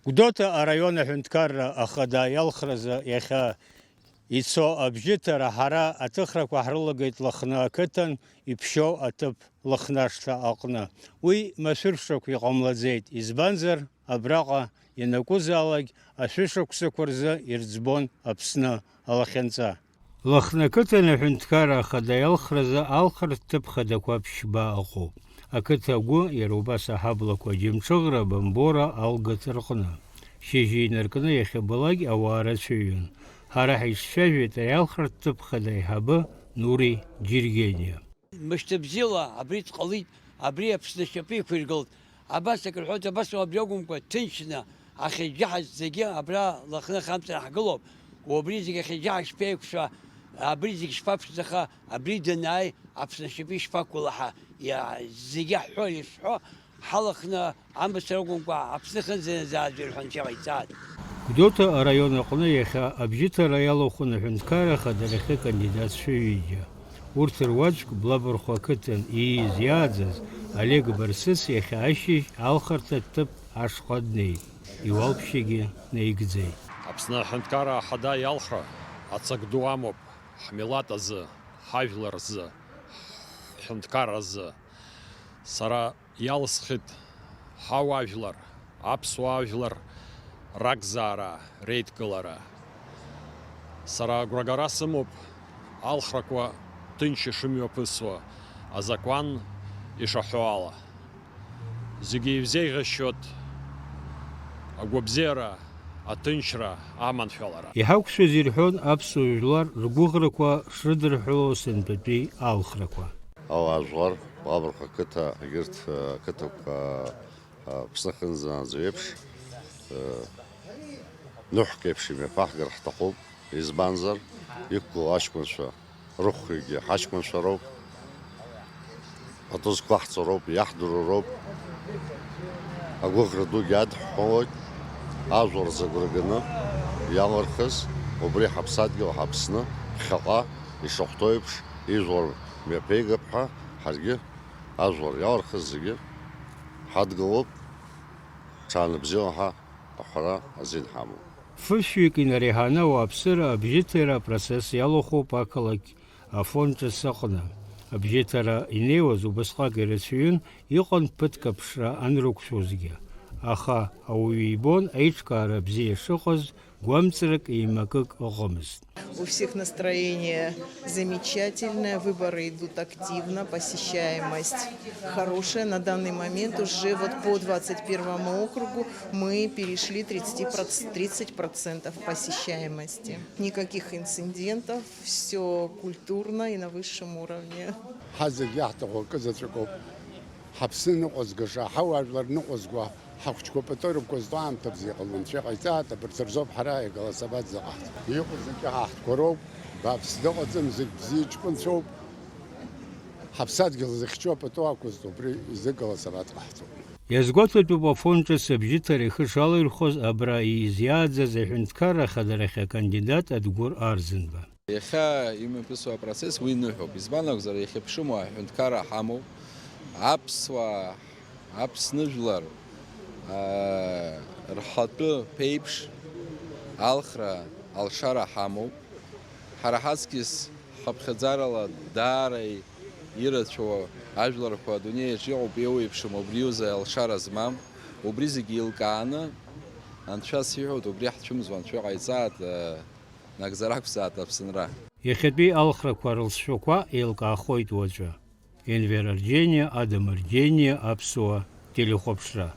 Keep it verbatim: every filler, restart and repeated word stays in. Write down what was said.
Гәдоуҭа араион аҳәынҭқарра ахада иалхразы иахьа ицо абжьыҭара ҳара аҭыхрақәа ҳрылагеит Лыхны ақыҭан иԥшьоу аҭыԥ Лыхнашҭа аҟны. Уи машәыршақә иҟамлаӡеит, избанзар, абраҟа ианакәызаалак ашәышықәсақәа рзы ирӡбон Аԥсны алахьынҵа. Лыхны ақыҭан аҳәынҭқарра ахада иалхразы алхратә ҭыԥ хадақәа ԥшьба ыҟоуп. Ақыҭа агәы, иара убас аҳаблақәа Џьамҽыӷра, Бамбора, Алгыҭ рҟны. Шьыжьы инаркны иахьабалак ауаа рацәаҩын. Ҳара ҳаицәажәеит ари алхратә ҭыԥ хада аиҳабы Нури Џьергениа. Мышьҭыбзиала абри дҟалеит, абри Аԥсны ашьапы иқәиргылт. Абас акы рҳәоит, абас абри акәымкәа, ҭынчны ахьыџьаҳаз зегьы абра Лыхны ахьамҵара ҳгылоуп. Убри зегьы ахьыџьаҳа шԥеиқәшәа, абри зегь шԥаԥшӡаха, абри данааи, Аԥсны ашьапы ишԥақәылаҳа, иа-, зегьы ҳҳәо, ишҳәо, ҳалахны амацара акәымкәа, Аԥсны хынӡанаӡааӡои рҳәан ҽеиҟаиҵааит. Гәдоуҭа араион аҟны иахьа абжьыҭара иалахәын аҳәынҭқарра ахадарахьы акандидатцәа ҩыџьа. Урҭ руаӡәк Блабархәа ақыҭан ииз иааӡаз Олег Барсыц иахьа ашьыжь алхырҭа ҭыԥ ашҟа днеит, иуалԥшьагьы наигӡеит. Аԥсны аҳәынҭқарра ахада иалхра ацак ду амоуп ҳмилаҭ азы, ҳажәлар рзы, ҳҳәынҭқарра азы. Сара иалсхит ҳауаажәлар, аԥсуаа жәлар ракзаара, реидкылара. Сара агәрагара сымоуп алхрақәа ҭынч ишымҩаԥысуа, азакәан ишаҳәо ала. Зегьы ивзеиӷьасшьоит агәабзиара, аҭынчра, аманшәалара. Иҳақәшәаз ирҳәон аԥсуа жәлар ргәыӷрақәа шрыдырҳәало сынтәатәи алхрақәа. Ауаажәлар, Блабархәа ақыҭа, егьырҭ, э, ақыҭақәа, э, Аԥсны ахьынӡанаӡо еиԥш, э, ныҳәк еиԥш имҩаԥаҳгар ҳҭахуп, избанзар, иқәгылоу аҷкәынцәа рыхәҩыкгьы ҳаҷкәынцәа роуп, пату зқәаҳҵо роуп, иаҳдыруа роуп, агәыӷра дугьы адҳәалоит, ажәлар зыгәра ганы иалырхыз, убри ҳаԥсадгьыл ҳаԥсны ԥхьаҟа ишахәҭоу еиԥш, ижәлар мҩаԥеигап ҳәа, ҳаргьы ажәлар иалырхыз зегьы ҳадгылоуп, ҽаанбзиала ҳәа аҳәара азин ҳамоуп. Фышәҩык инареиҳаны ауааԥсыра абжьыҭира апроцесс иалахәуп ақалақь Афон ҿыц аҟны. Абжьыҭара инеиуаз убасҟак ирацәаҩын, иҟан ԥыҭк аԥшра анрықәшәозгьы. Аха ауаҩы ибон аиҿкаара бзиа шыҟаз, гәамҵрак еимакык ыҟамызт. У всех настроение замечательное, выборы идут активно, посещаемость хорошая. На данный момент уже вот по двадцать первому округу мы перешли тридцать процентов посещаемости. Никаких инцидентов, все культурно и на высшем уровне. Ҳазегь иаҳҭаху акы заҵәыкоуп. Ҳаԥсы ныҟәызгаша, ҳауаажәлар ныҟәызго, ҳахәыҷқәа пату рықәызҵо аамҭа бзиа ҟалон, анцәа иҟаиҵааит, абарҭ рзоуп ҳара иагалас абаӡӡаҟа. Иҟоу зегьы ҳаҳтәқәа роуп, бааԥс дыҟаӡам, зегь бзиа ҷкәынцәоуп. Ҳаԥсадгьыл зыхьчо пату ақәызҵо, убри изыгалас абаҭ ҟаҳҵоит. Иазгәаҭатәуп Афон ҿыц абжьыҭара ихы шалаирхәоз абра ииз иааӡаз аҳәынҭқарра ахадарахь акандидат Адгәыр Арӡынба. Иахьа имҩаԥысуа апроцесс уи ныҳәоуп. Избан акәзар, иахьа ԥшымоу аҳәынҭқарра ҳамоуп. Аԥсуаа, Аԥсны жәлар, аа, рхатәы ԥеиԥш алхра, алшара ҳамоуп. Ҳара ҳаҵкьыс ҳхыԥхьаӡарала даара ирацәоу ажәларқәа адунеиаҿ иҟоуп, еиуеиԥшым убри иоуз алшара змам. Убри зегьы еилкааны, анцәа сиҳәоит, убри ҳцәымзо анцәа иҟаиҵааит, нагӡара ақәзааит Аԥсынра. Иахьатәи алхрақәа рылҵшәақәа еилкаахоит уаҵәы. Енвер Арџьениа, Адам Арџьениа, Аԥсуа телехәаԥшра.